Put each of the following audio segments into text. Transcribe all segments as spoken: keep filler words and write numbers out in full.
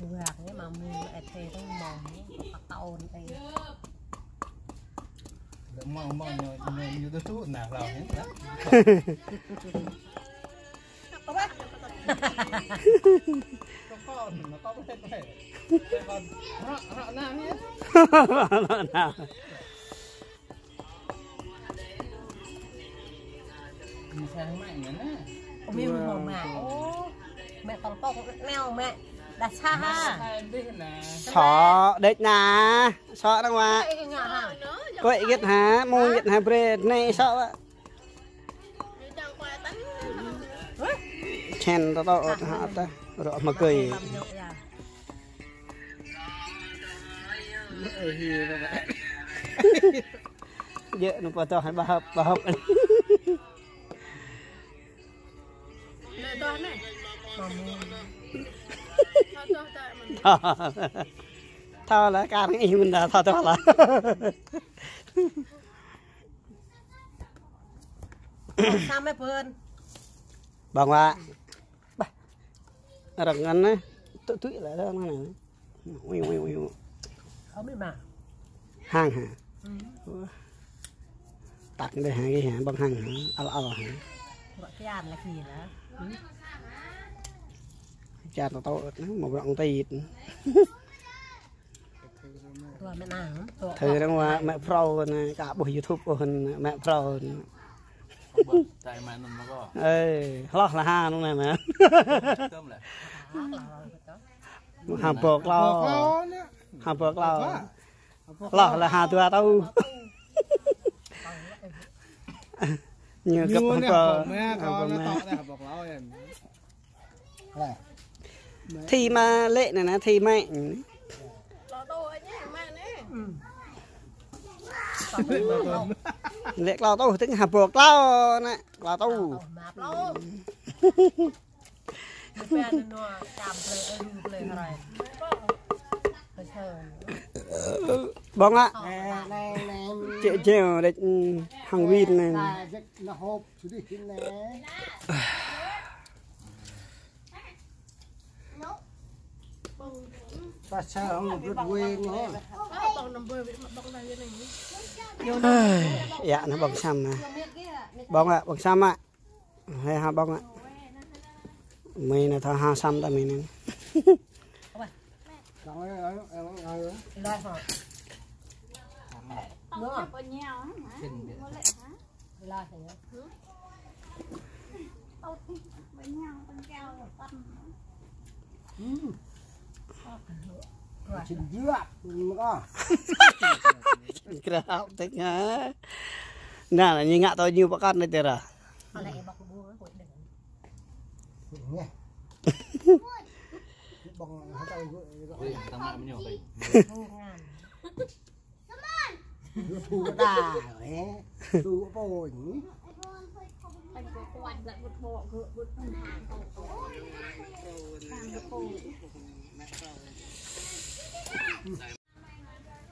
Buang ni mă mui ê thê tơ mơ̆ng ni, pă taon ê. Mơ̆ng, mơ̆ng ñu, ñu, ñu tơ tŭ nah hlâo ni, nah. Kơ kon, kơ kon hrŏ, hrŏ nah ni. Hrŏ nah. Ơ, mẹ mẹ mẹ. Ơ, mẹ mẹ mẹ. Ơ, mẹ tong tong neo mẹ. Đa sa ha. Sŏ đĕč na. Sŏ năng wa. Kơi git ha, mông git ha bre, ne sŏ wa. Chen to to ha ta. Rŏ ma kơi. Djơ̆ nŭ pơtô hai ba hơp, ba hơp. Thâo lah, kar ih mơ̆n dah, thâo, thâo lah. Sa mẹ bơn. Bang wa. Bah. Arăng ngăn nê. Tŭ tui lah arăng ngăn nê. Ui, ui, ui, ui. Ơ, mẹ mă. Hăng hă? Ơ. Tăk đê hăng kơ hăng, bang hăng hă? Al al hă? Bă kian lah kơ lah. Kian tơ tơ, mă brăng tit. Tua mẹ na, tua. Thơ arăng wa mẹ pro nê, ka ƀuh YouTube ôh nê, mẹ pro nê. Ê, hloh lah ha nŭn nê mẹ. Ha bok klâo. Ha bok klâo. Hloh lah ha dua tâo. Ñu găp ha bok. Ha bok mẹ. Thi mă lĕ nê, nê, thi mă. Lĕ klâo tâo, tĭng ha bok klâo nê, klâo tâo. Bong ah. Čĕ jeo đĕč, hăng win nê. Yă nê bong sam nê. Bong ah, bong sam ah. Hơi ha bong ah. Mơi nê thâo ha sam ta mơi nê. Krap tĕk ha. Nê, ñu ngă tơ ñu pơkŏn nê tơrah.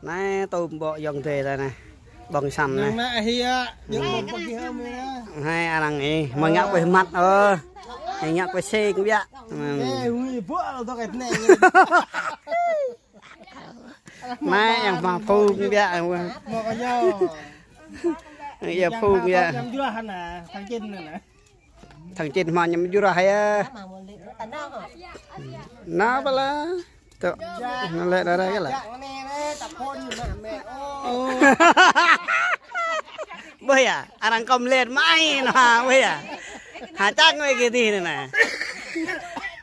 Nê, tơm ƀô̆ yŏng dê ta nê. Bong sam nê. Năng nê hia, ñu bong pơgih hơm nê. Hai arăng ih, mơi ngă pơh măt ơ. Hai ngă pơh sêng biă. Ê, hui bô̆ lŏ dŏ ĕp nê. Nê, yang mă phung biă. Mă kơ ñu. Yang phung biă. Yang jurah nê, thang čin nê. Thang čin hmâo ñăm jurah ya. Nă pơla. Tơ, nă lĕ đa rai kơ lah. Ơ. Ƀơi ah, arăng kơm lĕ mă ai nă, ƀơi ah. Ha čang wai kơ tih nê nê.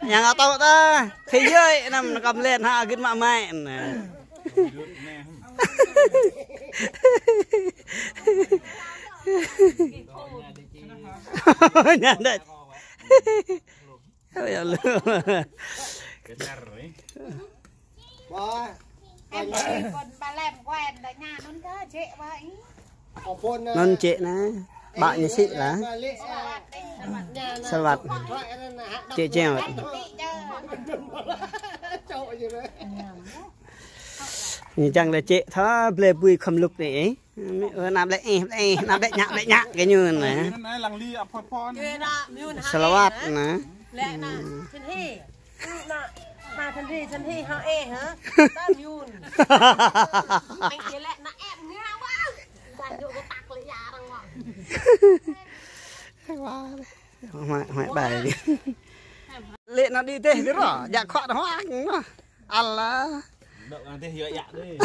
Yang atâo ta, thế giới năm kơm lĕ ha gĭt mă mă nê. Nă đĕč. Ôi, alo. Ba. Em ơi, con ba lem quen là nhà nôn cơ, chị ba ý. Nôn chị nè. Bạn nhà chị là. Salvat. Chị Treo. Ñu čang lĕ čĕ thâo blĕ bui khŏm lŭk nê. Ơ, nă blĕ ih, blĕ ih, nă blĕ ñă, blĕ ñă kơ ñu nê. Salvat nê. Sandi, sandi, hă, ê, hă? Tan yun. Anh kia lĕ, na em nghe wa. Tan yun, cái tắc lĕ ya răng wa. Wa, mă, mă ƀai. Lĕ na đi teh, đi rô, jak khŏk na hoang, na. Alah. Dŏ ngan teh, yua yak đi.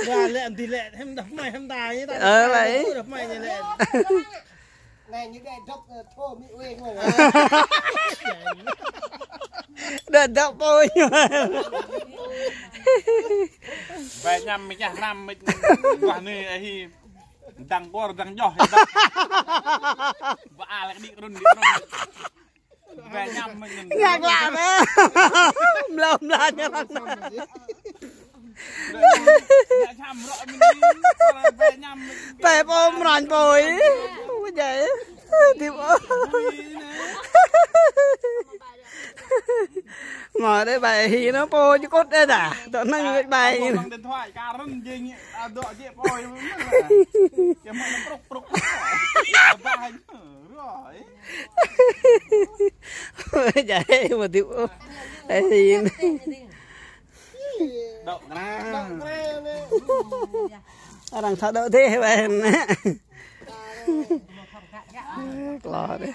Ba lĕ, đi lĕ, hem dah mai, hem dah, ya, dah. Ơ, mai, lĕ. Dah mai, ya, lĕ. Anai ñu đe dŏp, ơ, thô mi uê ngô. Đe dŏp pô ñu. Bai ñăm mi čah năm mi. Wah ni, ơ, hi. Dăng bor, dăng joh, dăng. Ba alek dik run, dik run. Bai ñăm mi. Ngă klă na. Mlâo, mlâo ñu lăng na. Pĕ pô mrăn pô ih. Ui, djai. Tip ôh. Mă đe bai hi na pô čukut đe dah. Tŏ năng bai hi. Điện thoại, karun jing, a, dŏ jĕ pô. Čem mă pruk, pruk. Bai. Ui, djai, mă tip ôh. Ê, hi na. Đậu ra. Arăng thâo đậu thế vậy. Klâo đe.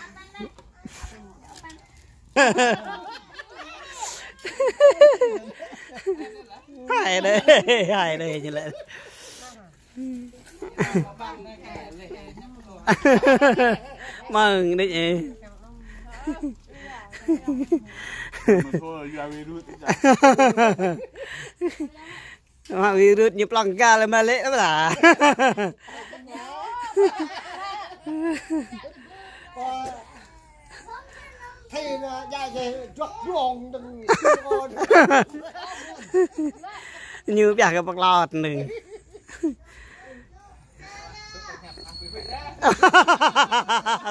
Hai đe, hai đe ñu lĕ. Mơ̆ng đĕ ê. Mă virus ñu plăng gal mă lĕ lăm lah. Ñu ƀiă kơ pơklot anai.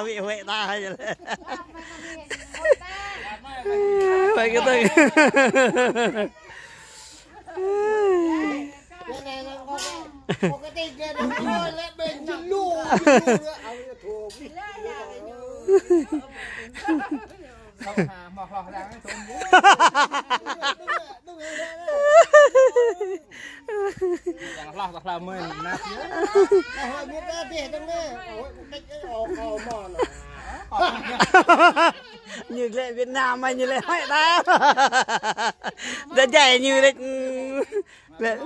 Wĭ wĭ ta. Wĭ kơ tơ̆ng. Ñu lĕ Việt Nam, ñu lĕ hơi đa. Đa djai ñu lĕ. Lĕ.